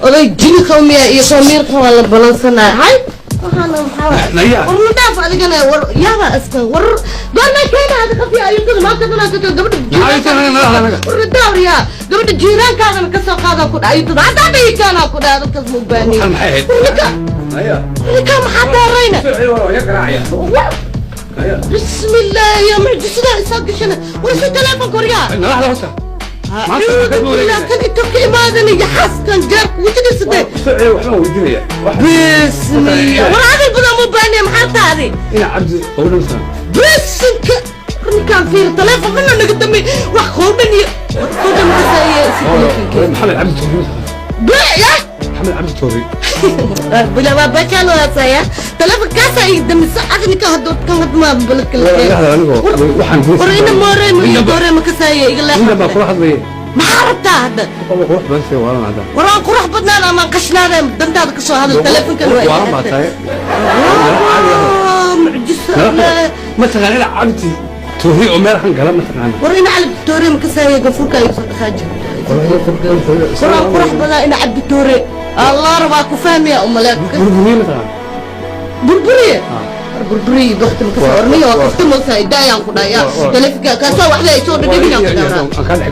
Oday jini qawmiya iyo soomiirka waa la balansanaa. Hay, waxaana maxaa waay? Naya. War na dhaaf adigana, war yaaba askan. War goorma keena adi qafiya ayuutada maanta dhan aad tagto gabadha? Maxaa inta naga nala anaga? War daawriyaa, gabadha jiiraankaadana ka soo qaada ku dha ayuutada hadda hadda ii keenaa ku dha, dadkaas ma u baahniy. Waxaan maxay ahayd? War ninka. Naya. Ninka maxaa daarayna? Ya garaacaya. Naya. Bismillah, ya mucjisada isoo gashana. War si telefonka waryaa. Nala hadal horta. Maanta acuudu maxaad billah, kan inta ka imaadanaya xaskan jaarka wejigiisa. Soo celiya, waxbaan weydiinaya. Bismillah, war hadal badan ma baahniya, maxaa taadi? Ina Cabdi qowdhan sana. Bisinka, ninkaan fiir, telefoon kana naga dambe wax qowdhan iyo war qowdhan makasaaye si telefonka. Maxamed Cabdi Toori mataqaan? Ya. Maxamed Cabdi Toori. Bila waa bajalo asaya telefoon kaasa ay dambe saacad ninka hadda kan hadda ma baladka la Walaal, iga hadal anigoo waxaan kuu War ina moore ma iyo doore makasaaye iga Ninkan baa leexa. kula hadlaya. Maxaa rabtaa hadda? Qofka qurux badan sida waalan hadda. War aan qurux badnaan ama aan qashnaada, dantaada ka soo hadal, telefonkan waa. Waalan baa tahay. Mucjiso. Ma taqaan ina Cabdi Toori oo meel han gala, ma taqaana? War ina Cabdi Toore makasaaye, gafuurka ay soo dhaqaaji. War aan qurux badan ina Cabdi Toore Allah rabaa ku fahmaya umaleed. Burburiye ma taqaan? Burburiye, war burburiye bakti makasa warniyo waa kafta moogtahay daayaan ku dhaya telefonka kaasoo waxla ay soo dhadhaginaan ku dhawraa.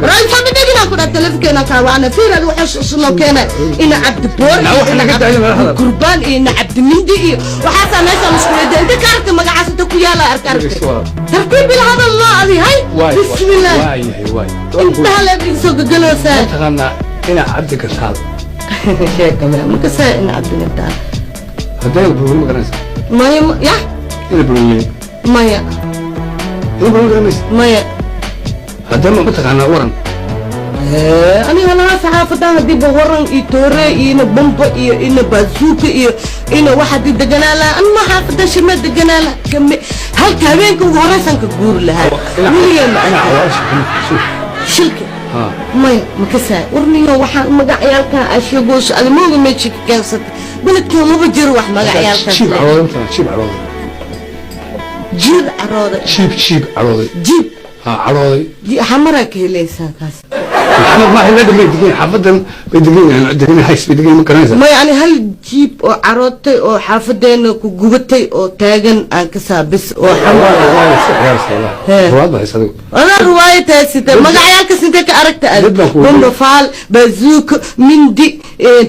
War ay soo dhadhaginaan ku dhaa telefonkeena kaa wacna fiir adi waxaa sunoo keena ina Cabdi Boor Naa iyo wax ina naga daayo madaxda. Cabdi Gurbaan iyo ina Cabdi Mindi iyo waxaasaa meesha muskuleeda inta ka aragta magacaas inta ku yaala arka aragtay. Tartiib ila hadal loo adi hay. Bismillah. Waayahay, waay. Intaha leeb iga soo gagaloosaa. Ma taqaanaa ina Cabdi Gataal? Sheeka makasaa ina Cabdi Gataal. Haddayna burburi ma garanaysa? Maya, ya. Ina burburiye. Maya. Ina burburi garanaysa? Maya. Haddana ma taqaanaa waran? Aniga laga saxaafadan haddii ba waran iyo toore iyo ina bomba iyo ina baasuuka iyo ina wax haddii deganaa lahaa, anma xaafada shirma deganaa laha kame halka habeenka ugu horeysan ka guuri lahaa weligeen ma Ina arkin. Xawaasha Shilka? Ha. Maya, makasaa warniyo waxaan magacyaalkaa asheegoos adi mooga meesha ka keensatay, beledkan maba jiro wax magacyaalkaas. Jiib carooday ma taqaanaa? Jiib carooday. Jiir carooday? Jiib, jiib carooday. Jiib? Ha, carooday. Xamaraa ka helaysaa kaas. Maxamed maaha, la dhamay degan xaafadan bay degan yihiin, degan hays bay degan, ma garanaysaa? Maya, ani hal jiib oo carootay oo xaafadeena ku gubatay oo taagan aan ka saabis oo xamar. Waa iska ciyaaraysa wallahi. Hee. Ruwaad baa haysa adigu. Adaa ruwaaya taasita magacyaalkas intee ka aragta ad? Dad baan ku Bomba faal, bazuuka, mindi,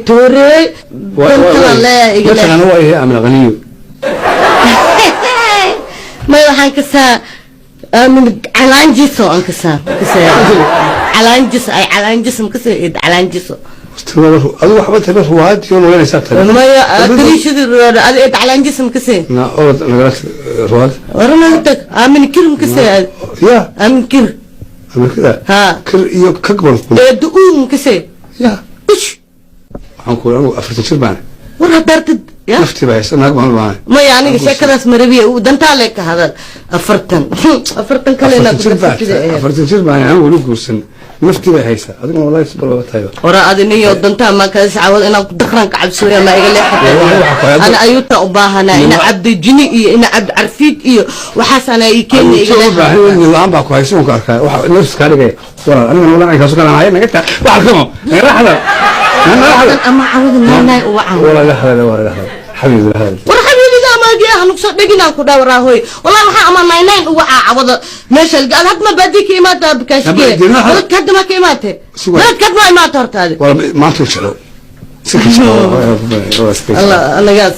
tooree dantada lee iga Ma lee. taqaana waa yahay Amina Qaniyo? Maya, waxaan kasaa Aamin calaanjiso aan kasaa kasaa calaanjis ay calaanjis makasa calaanjiso. Adigu waxba tahay ruwaad iyo nolanaysaa tahay. Maya, dariishadii ruwaada adi eed calaanjis makasee. Na orod nagala ruwaad. Warana tag Aamin kir makasee ad? Ya. Aamin kir. Amirkada. Ha. Kir iyo kagban ku. Eedu uu makasee. Ya. Ush. Waxaan ku anigu 40 jir baan. War hadaartid ya. Naftii baa haysa, naag baan baan. Maya, aniga sheekadaas marabiya uu dantaa le ka hadal, 40 40 kalena. 40 jir baan, 40 jir baan anigu weli guursan, naftii bay haysaa, adiguna wallahi si balba tahay. Wara adiniyo dantaa ma kaas cawad inaan ku daqran ka cabsooya ma iga Wallahi waxa ku leexata. Ana ayuuta u baahanaa ina Cabdi Jini iyo ina Cabdi Carfiid iyo waxaas ana ii keena iga Ayuu baahan leexata. La'aan baa ku haysa ku arkaa waxa nafs ka dhigay walaal, aniguna wallahi ay kala haya naga taa waxa kamo naga hadal naga hadal. Ama cawada naanaay u wacan. Walaal, hadal, walaal, hadal xabiibi, hadal. War xabiibiga amaagii ah nugu soo dheginaan ku dhawraa hoy, wallahi waxaa ama 99 uga caawada meesha laga ad hadma baadii ka imaata bakaashkee. Baladka hadda ma ka imaatee? Baladka hadda ma imaata hortaadi? Walaal, maanta u jeclo si ka jeclo. Allah anagaa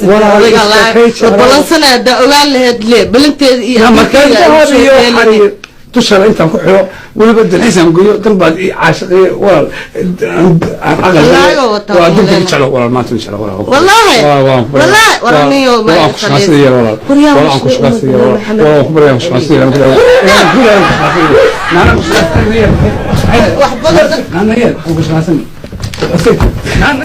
balansana haddaa ogaan laheyd le balanteeda iyo Markaa dahab iyo xariir dushana intaan ku xiro, weliba dalxiisaan geeyo, dan baad ii caashiqiye walaal, aan aqal waa danka jeclo walaal, maanta u jeclo walaal. Wallaahi wallaahi waraniyo. Walaal, aan ku shaqaynsiiyo walaal, walaal aan ku shaqaynsiiyo walaal, walaal aan ku baryaa ku shaqaynsiiyo, walaal ku shaqaynsiiyo, naana ku shaqaynsiiyo. Wax badan. Naana yeel ku shaqaynsiiyo naana.